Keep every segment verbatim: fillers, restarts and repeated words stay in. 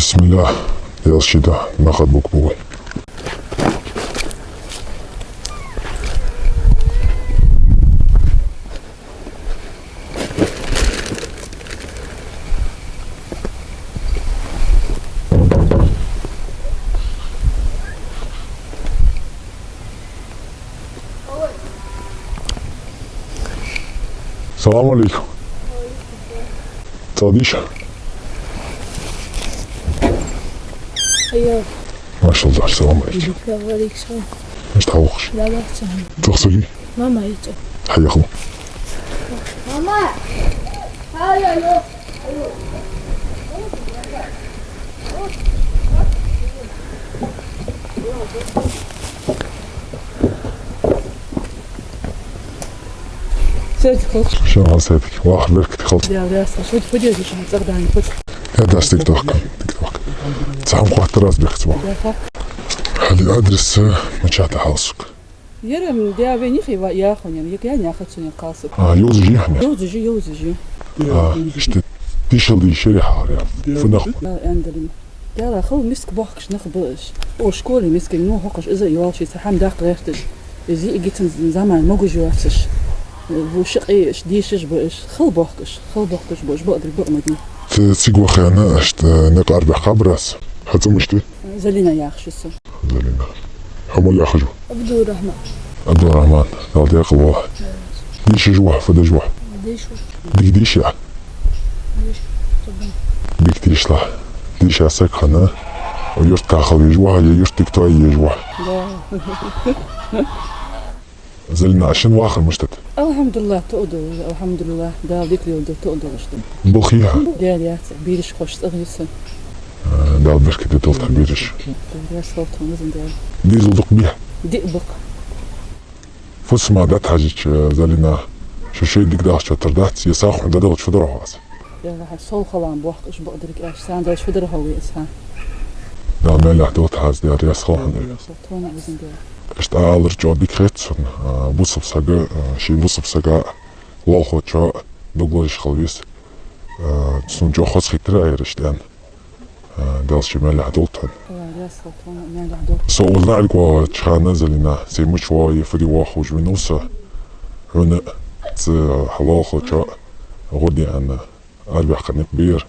بسم الله. Даьла ший да, нахад бук бугу. السلام عليكم. ЦӀаккха дийша? Айо. МашаллахӀ, السلام عليكم. Ва Ӏалайкум салам. Мишта хьалвохаш? Даьла раьза хилва. Цох саги? Мама йита. Хьаяхал. Мама! Хьаяхал. Садик хилда. Шо хьа садик. Вахар беркате хилда. Даьла раьза хилва. Шо фу деза, шо цӀагӀа дани фу? Я дас тикток. Тикток. Цхьа хӀама хоаттар аз бехк ца боху. Яха. Хьа адрес, э, мичахьа тӀа хьалсук? Яра, м, даь вен йихи ва яхунен, як я няхацунен кхалсаг. А, йовзаш я хьона? Йовзаш я, йовзаш я. А, иштта дешал дийшар хьара, я. Фу нах ба? А, Андрей. Даьла хала миска бохкаш нах ба уж. О, школе миска, ну, хӀокхаш иза йолчи ца хӀама даккха гӀерташ. Из йиӀигицан заман могаш йоацаш. Ву шакъе аш дешаш ба уж. Хала бохкаш, хала бохкаш ба уж, бакъдерг бакъ ма дий. Ц-, цига вахана, иштта, некъа арабаьхкаб аз. Хьа цӀи мишта я? Залина яхаш я со. Залина. Хьо мала яхаш ва? Абдурахьман. Абдурахьман. Дала декъала волва. Дешаш ва хьо, фу деш ва хьо? Деш ва. Дика дийша? Деш. Дика дийшалахь. Дийша саг хинна, юрта кхахьа везаш ва хьо, е юрта дика тоае езаш ва хьо? Да. Залина, шун вахар мишта да? АлхьамдулиллахӀ, тоъал да, алхьамдулиллахӀ, Дала дика леладу, тоъал да. Балха я хьо? Даьра яц, бераш ховш цӀагӀа я со. А, Дала беркате долда хьа бераш. Дала раьза хилва тхона, везан Даьла. Дезал дукха бий хьа? Диъ ба-кх. Фусама дӀатӀахьежача, Залина, шо шоай дика дахчоттар дац, е сагӀа хьона дӀадалча фу дар хьо аз? Даьла, хьа сол хала ма бохкаш бакъдерг аьлча, царна далча фу дар хьо ве аз хьа? Дала мел яхь долда хьа аз, Даьла раьза хилва хьона. Тхона везан Даьла. Иштта алар чӀоагӀа дика хет сона, а, бусалба сага, а, ший бусалба сага лоалахочоа дог лазаш хила веза. А, сона чӀоагӀа хоза хийтар а яр иштта аьнна. А, Дала ший мел яхь долда тхона. Дала раьза хилва тхона, мел яхь долда. Со укхаза наӀарга вахача хана, Залина, сай мича воагӀа е фу де воагӀа ховш венав со. Хьона цу хьа лоалахочоа гӀо де аьнна арабаьхка никъ бир.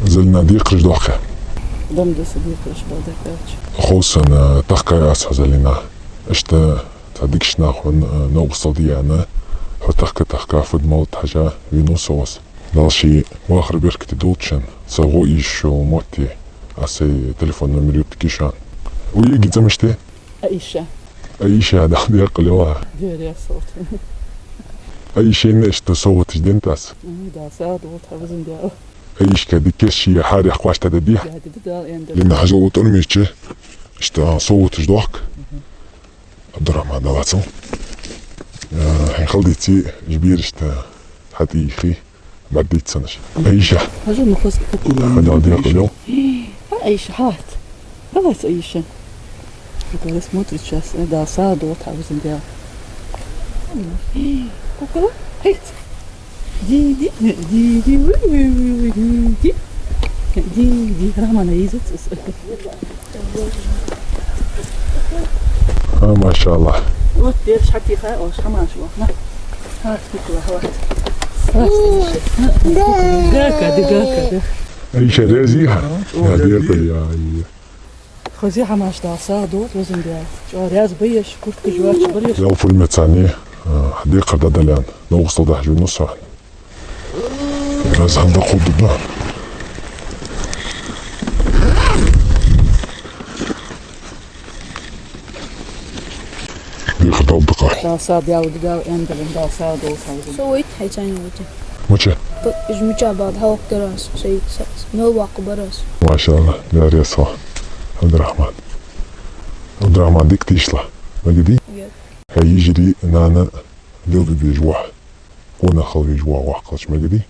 Залина, декхараш дохкий? Дам да са декхараш, бакъдерг аьлча. Хов сона, тахкай аз хьо, Залина. Иштта цхьа дикача наха хьона, а, новкъостал де аьнна, хьо тахка-тахка, фуд-малад хьажа венав со укхаза. Дала ший вахар беркате долда шун, са гӀо ийша йола мотт, аз сай телефон номер юттаргья шоана. Укх йиӀига цӀи мишта я? Аиша. Аиша, Дала декъала йойла. Дера ясалт. Аишайна иштта совгӀаташ денад аз. М, Дала сагӀа долда хьа, везан Даьла. Аишка дика кийча ший хьарех кхоачаш дӀададий хьа? Да, да, да, Дала аьнна да. Лина хьажал утӀар меча, иштта совгӀаташ дохк. Мгм. Абдурахьман, Дала цал. Э, хьайна хала дийцача, уж бераш тӀа хьатӀайийхе, бӀаргадайта санаш. Аиша. Хьажал, ма хоза. Хьо Дала декъала йойла. Аиша, хьалац. Хьалац, Аиша. Кукла смотрит щас. Э, Дала сагӀа долда хьа, везан Даьла. Кукла, хьайт. Диди, диди, уй, уй, уй, уй, диди. Диди, Рахьмана йизац из. А, машаллахӀ. Вот, бераш хьатӀайийха, оаш хӀамаш вахна. Хьа, кукла, хьалац. Гака, да, гака, да. Аиша, раьза я хьо? Я, декъала я, я. Хоза я хӀамаш, Дала сагӀа долда, везан Даьла. ЧӀоагӀа раьза ба уж, куртка жвач бареш. Ялфуль мецани, а, декхар дӀадала аьнна, новкъостал дахьаш венав со хьона. Раьза хинна дӀакховдадда. Декхар далда-кх. Дала сагӀа, Дала, Дала аьнна дале, Дала сагӀа долда хьа, везан. Со вайта, хьай цӀен вайта. Мича? Б-, уж мича баьб, хьалхагӀа дар аз, сай, са, мел ваккха бар аз. МашаллахӀ, Дала раьза хилва. Абдурахьман. Абдурахьман, дика дийшалахь. Мегаргдий? Мегар. Хьай йижарий, нана леладе дезаш ва хьо. Къонах хила везаш ва хьо воккхагӀча, мегаргдий?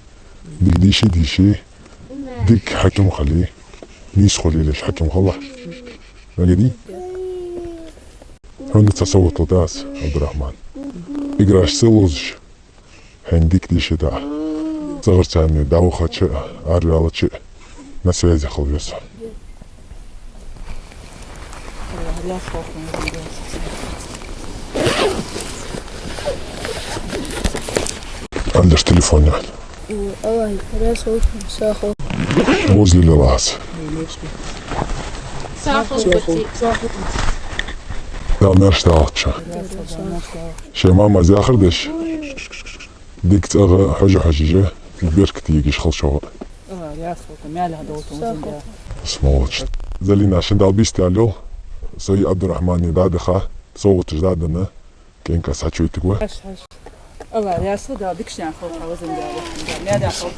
Дика дийша, дийша. Дика хьаким хила. Нийса хила лелаш хьаким хилалахь. Мегаргдий? Хьона цхьа совгӀат лургда аз, Абдурахьман. Играш ца лозаш. Хьайна дика дийша да. ЦӀагӀарчарна дӀавахача а, араваьлча а, На связи хила веза. Аьлар телефон яхь. Аллахь раьза хилва, сагӀа хилва. Возле лилас. СагӀа хилва. Дала маьрша дахалда шо. Шоай мамас яхар деш. Дика цӀагӀа хьожа-хьожаш, беркате йигаш хила шоана. Аллахь раьза хилва, маьлехь долда везан Дала. Сволочь. Залина, шун Дала бийса даьлла йола, сай Абдурахьмана дӀадаха, совгӀаташ дӀаденна, кӀаьнка сачуйтиг ва. Хьаш, хьаш. Аллахь раьза хилва, Дала дикача наьха хилва хьо, везан Дала. Маьлехь долда.